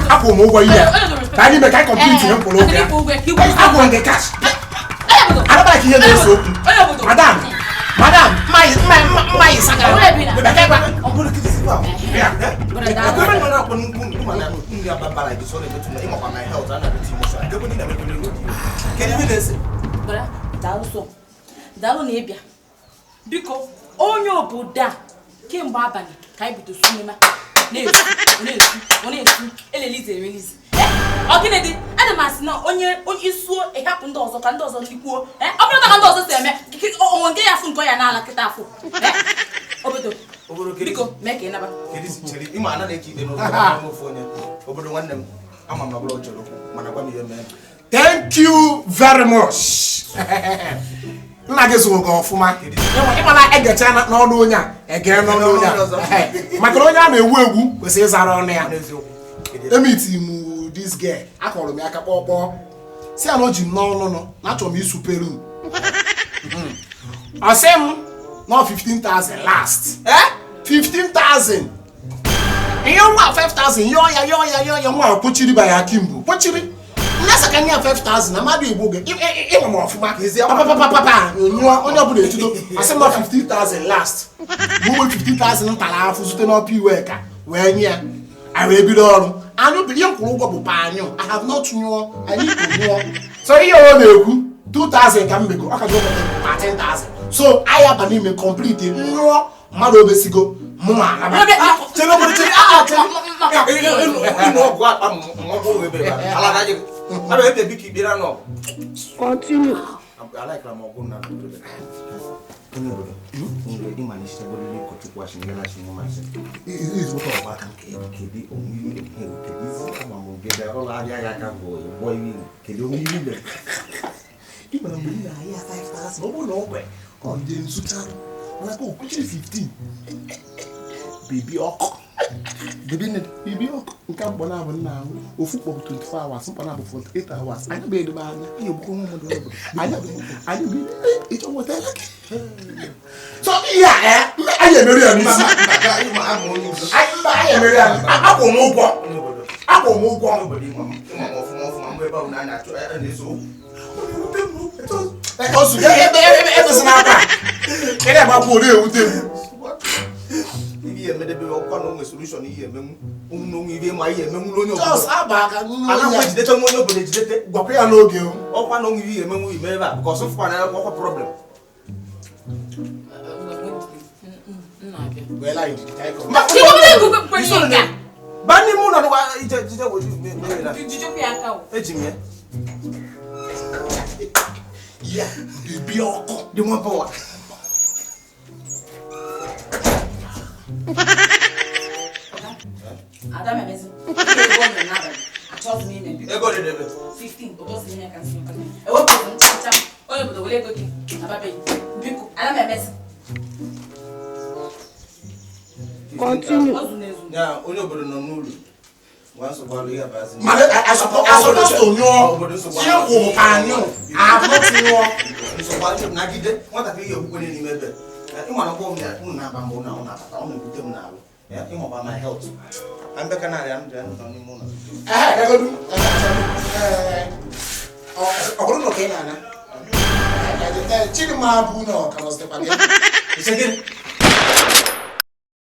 Akwụ m ụgwọ ihe ka anyị mee ka anyị complete ihe m kwụrụ ụgwọ ya. Akwụrụ m gị cash. Arabara ka ihe na-ese okwu. Madam, madam, mma yi sagara. Daalụ na ịbịa. Biko, onye obodo a kemgbe abalị ka anyị bido sinima na-esu na-esu elelize erelize. Ọ gịnị dị? Ana m asị na onye isuo ịhapụ ndị ọzọ ka ndị ọzọ likwuo. Ọ bụrụ ka ndị ọzọ si eme onwe nke ya afụ nke ya n'ala kịta afụ. Obodo biko mee ka ị naba. Thank you very much. Nna gị zụrụ gị ọfụma. Ịmana egecha n'ọnụ onye a ege n'ọnụ onye a maka na onye a na-egwu egwu kwesịrị ịzara ọnụ ya. Emiti m this girl, akọrọ m ya aka kpọkpọọ si ya na o ji m n'ọnụ nụ na achọrọ m isupere m. Ọ sị m nọ 15,000 last. 15,000 ihe nwa 5,000 yọọ ya yọọ ya yọọ ya nwa kpochiri ba ya kimbu kpochiri nnasa ka nye ya 5,000 na mmadụ igbo gị ịnwe m ọfụma papapapapa nyụọ onye ọbụla etudo asị m nọ 15,000 last mgbe 15,000 ntara afụ zute n'ọpụ iwe ka wee nye ya anyị wee bido ọrụ anyụ ihe m kwụrụ ụgwọ bụ pa anyụ. I have not nyụọ I need to nyụọ. So ihe ọ na-ekwu 2,000 ka m mego ọ ka ji 13,000 so anyị aba n'ime complete nyụọ mmadụ obesigo mụ anaba. Continue. Baby ọkụ. Baby ọkụ. Nke mkpọ na-abụ nna ahụ ofu kpọ bụ 24 hours mkpọ na-abụ 48 hours. Anyị bụ edebe anya. Anyị bụ ịchọ nweta gị. So ihe a anyị emeri ya n'isi. Mba anyị emeri ya. Akwụ m ụgwọ. Akwụ m ụgwọ. Ozu ebe ebe si n'akwa. Ị na-agbakwu ọ na-ewute m. Gwakwa ya n'oge ọkwa na onwe ihe emenwu ime ebe a because fụkwa na ọkwa problem. Ba n'ime ụlọ eji m ya. Ya bebi ọkụ dị nwa power. Ego dị debe 15 ụbọchị ime ka nsị ewepụrụ nchacha onye obodo were ego gị ababeghị biko ana m emezi. Continue. Ya onye obodo nọ n'ụlọ. Mana I supposed to nyụọ ihe kwụrụ ka anyụ. I have not nyụọ. Nagide nwatakịrị ya okwukwe n'ime ebe. Ịmara ọgbọ m na na-aba mbụ na ọ na-abata ọ na-ebute m n'alụ. Ịmakwa my health. Ambeka na arịa m dị nọ n'ime ụlọ. Ọ bụrụ na ka ị na-ana. Chidimma bụ na ọ ka nọzitekwa gị.